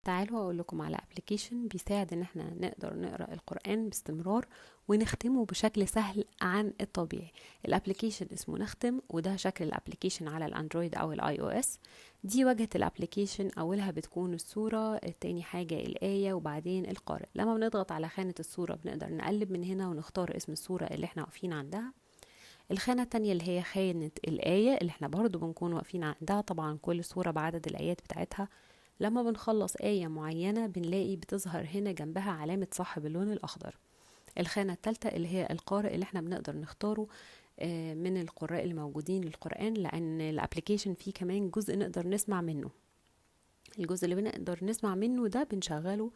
تعالوا اقول لكم على application بيساعد ان احنا نقدر نقرا القران باستمرار ونختمه بشكل سهل عن الطبيعي. ال application اسمه نختم، وده شكل ال application على ال Android او ال iOS. دي واجهه ال application، اولها بتكون الصوره، تاني حاجة الايه، وبعدين القارئ. لما بنضغط على خانه الصورة بنقدر نقلب من هنا ونختار اسم الصورة اللي احنا واقفين عندها. الخانة التانية اللي هي خانة الآية اللي احنا برضو بنكون واقفين عندها، طبعا كل صورة بعدد الآيات بتاعتها. لما بنخلص آية معينة بنلاقي بتظهر هنا جنبها علامة صح باللون الأخضر. الخانة التالتة اللي هي القارئ اللي احنا بنقدر نختاره من القراء الموجودين للقرآن، لأن ال application فيه كمان جزء نقدر نسمع منه. الجزء اللي بنقدر نسمع منه ده بنشغله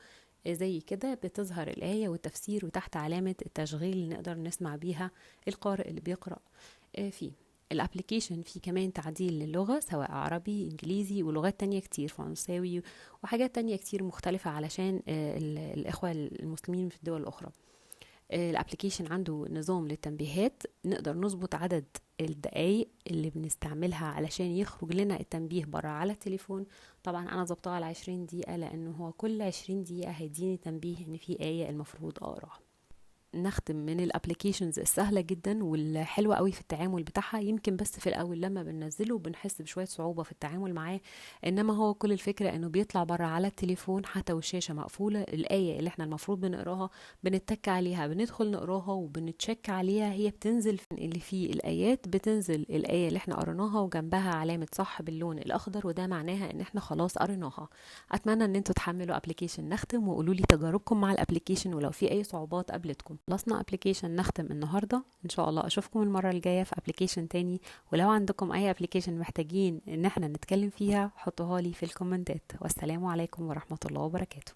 زي كده، بتظهر الآية والتفسير وتحت علامة التشغيل اللي نقدر نسمع بيها القارئ اللي بيقرأ فيه. ال application فيه كمان تعديل للغة، سواء عربي، انجليزي، ولغات تانية كتير، فرنساوي وحاجات تانية كتير مختلفة، علشان الإخوة المسلمين في الدول الأخرى. ال application عنده نظام للتنبيهات، نقدر نظبط عدد الدقايق اللي بنستعملها علشان يخرج لنا التنبيه برا على التليفون. طبعا انا ظبطها على 20 دقيقة، لانه هو كل 20 دقيقة هيديني تنبيه ان في آية المفروض اقراها. نختم من ال applications السهلة جدا والحلوه قوي في التعامل بتاعها. يمكن بس في الاول لما بننزله بنحس بشوية صعوبة في التعامل معاه، انما هو كل الفكرة انه بيطلع بره على التليفون حتى والشاشه مقفوله، الايه اللي احنا المفروض بنقراها بنتك عليها، بندخل نقراها وبنتشك عليها، هي بتنزل اللي فيه الايات، بتنزل الايه اللي احنا قريناها وجنبها علامة صح باللون الاخضر، وده معناها ان احنا خلاص قريناها. اتمنى ان انتوا تحملوا application نختم وقولوا لي تجاربكم مع ال application ولو في اي صعوبات قابلتكم. خلصنا application نختم النهارده، ان شاء الله اشوفكم المرة الجاية في application تاني، ولو عندكم اي application محتاجين ان احنا نتكلم فيها حطوها لي في الكومنتات. والسلام عليكم ورحمة الله وبركاته.